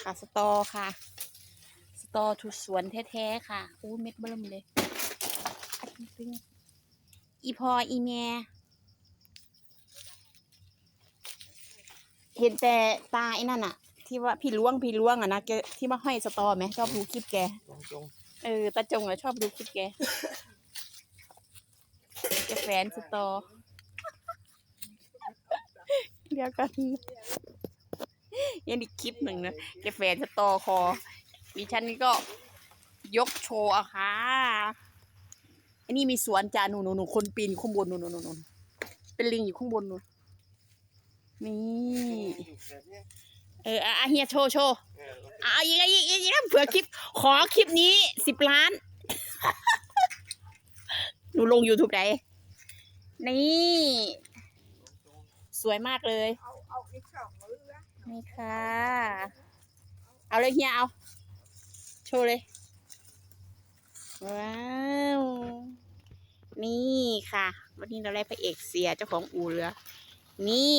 ຄ່າສະຕໍຄ່ະ ສະຕໍທຸກສວນແທ້ໆຄ່ະ. ໂອ້ ເມັດເບິ່ມເລີຍ ອີ່ພໍ່ອີ່ແມ່ ເຫັນແຕ່ຕາໄອ້ນັ້ນນະ ທີ່ວ່າພີ່ຫຼວງ ພີ່ຫຼວງອະນະ ທີ່ມາຫ້ອຍສະຕໍແໝ ຊອບດູຄລິບແກ. ເອີ ຕາຈົງລະຊອບດູຄລິບແກ ແກແຟນສະຕໍ. ດຽວກ່ອນ ຍັງອີກຄລິບໜຶ່ງນະ ແກແຟນສະຕໍຄໍ ດິສັນນີ້ກໍຍົກໂຊເອົາຄ່ະ. ອັນນີ້ມີສວນຈ້າ ໜູໆໆ ຄົນປີນຢູ່ຂ້າງບົນ ໜູ່ໆໆ ເປັນລິງຢູ່ຂ້າງບົນ ໜູ່ ນີ້. ເອີ ອາ ເຮຍໂຊ ໂຊ ເອີ ເອົາອີກ ອີກ ອີກ ອີກ ເພື່ອຄລິບ ຂໍຄລິບນີ້ສິບລ້ານ. ໜູລົງຢູທູບໃດ໋ ນີ້ ສວຍມາກເລີຍ ເອົາ ເອົາອີກສອງມື້ ນີ້ຄ່ະ. ເອົາເລີຍເຮຍ ເອົາ ໂຊເລີຍ. ວ້າວ ນີ້ຄ່ະ ວັນນີ້ເຮົາໄດ້ພະເອກເສຍເຈົ້າຂອງອູເຫຼືອ ນີ້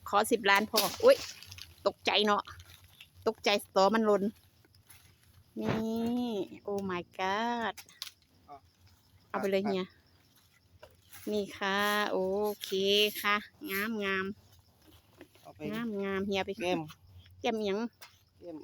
ຂໍສິບລ້ານພໍ້. ໂອ້ຍ ຕົກໃຈເນາະ ຕົກໃຈສະຕໍມັນຫຼົ່ນ ນີ້. ໂອ້ມາຍກອດ ເອົາໄປເລີຍເຮຍ. ນີ້ຄ່ະ ໂອເຄຄ່ະ ງາມໆ ເອົາໄປ ງາມໆ ເຮຍໄປ ແກ້ມ ແກ້ມຫຍັງ ແກ້ມ